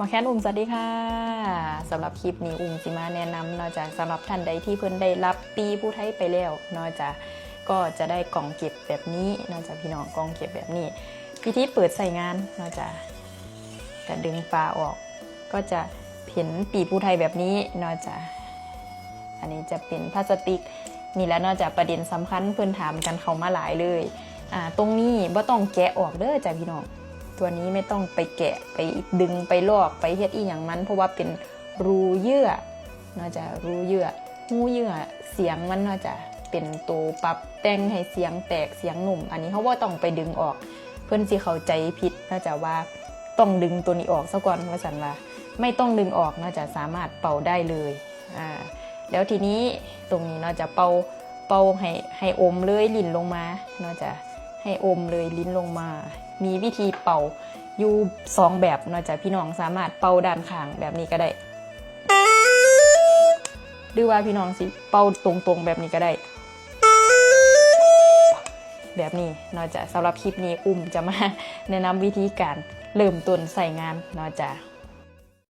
ໝໍແຄນອຸ້ມ ສະຫວັດດີຄ່ະ. ສຳລັບຄລິບນີ້ ອຸ້ມຊິມາແນະນຳເນາະຈ໊ະ ສຳລັບທ່ານໃດທີ່ເພິ່ນໄດ້ຮັບປີ້ຜູ້ໄທໄປແລ້ວເນາະຈ໊ະ ກໍຈະໄດ້ກ່ອງເກັບແບບນີ້ເນາະຈ໊ະ ພີ່ນ້ອງ ກ່ອງເກັບແບບນີ້. ວິທີເປີດໃຊ້ງານເນາະຈ໊ະ ກະດຶງຝາອອກ ກໍຈະເຫັນປີ້ຜູ້ໄທແບບນີ້ເນາະຈ໊ະ. ອັນນີ້ຈະເປັນພລາສຕິກນີ້ແຫຼະເນາະຈ໊ະ. ປະເດັນສຳຄັນເພິ່ນຖາມກັນເຂົ້າມາຫຼາຍເລີຍ ອ່າ ຕົງນີ້ບໍ່ຕ້ອງແກະອອກເດີຈ້ະພີ່ນ້ອງ. ຕົວນີ້ໄມ່ຕ້ອງໄປແກະ ໄປດຶງ ໄປລອກ ໄປເຮັດອີ່ຫຍັງມັນ ເພາະວ່າເປັນຮູເຍື່ອເນາະຈ໊ະ ຮູເຍື່ອ ຮູເຍື່ອສຽງມັນເນາະຈ໊ະ ເປັນໂຕປັບແຕ່ງໃຫ້ສຽງແຕກສຽງນຸ້ມ. ອັນນີ້ເຮົາບໍ່ຕ້ອງໄປດຶງອອກ ເພິ່ນຊິເຂົ້າໃຈຜິດເນາະຈ໊ະ ວ່າຕ້ອງດຶງໂຕນີ້ອອກຊະກ່ອນວ່າຊັ້ນວ່າ. ໄມ່ຕ້ອງດຶງອອກເນາະຈ໊ະ ສາມາດເປົ່າໄດ້ເລີຍ. ອາ ແລ້ວທີນີ້ຕົງນີ້ເນາະຈ໊ະ ເປົ່າ ເປົ່າໃຫ້ ໃຫ້ອົມເລີຍ ລິນລົງມາເນາະຈ໊ະ ໃຫ້ອົມເລີຍ ລິນລົງມາ. ມີວິທີເປົ່າຢູ່ສອງແບບເນາະຈ໊ະ ພີ່ນ້ອງ ສາມາດເປົ່າດ້ານຂ້າງແບບນີ້ກໍໄດ້ ຫຼືວ່າພີ່ນ້ອງຊິເປົ່າຕົງໆແບບນີ້ກໍໄດ້ ແບບນີ້ເນາະຈ໊ະ. ສຳລັບຄລິບນີ້ ອຸ້ມຈະມາແນະນຳວິທີການເລີ່ມຕົ້ນໃຊ້ງານເນາະຈ໊ະ.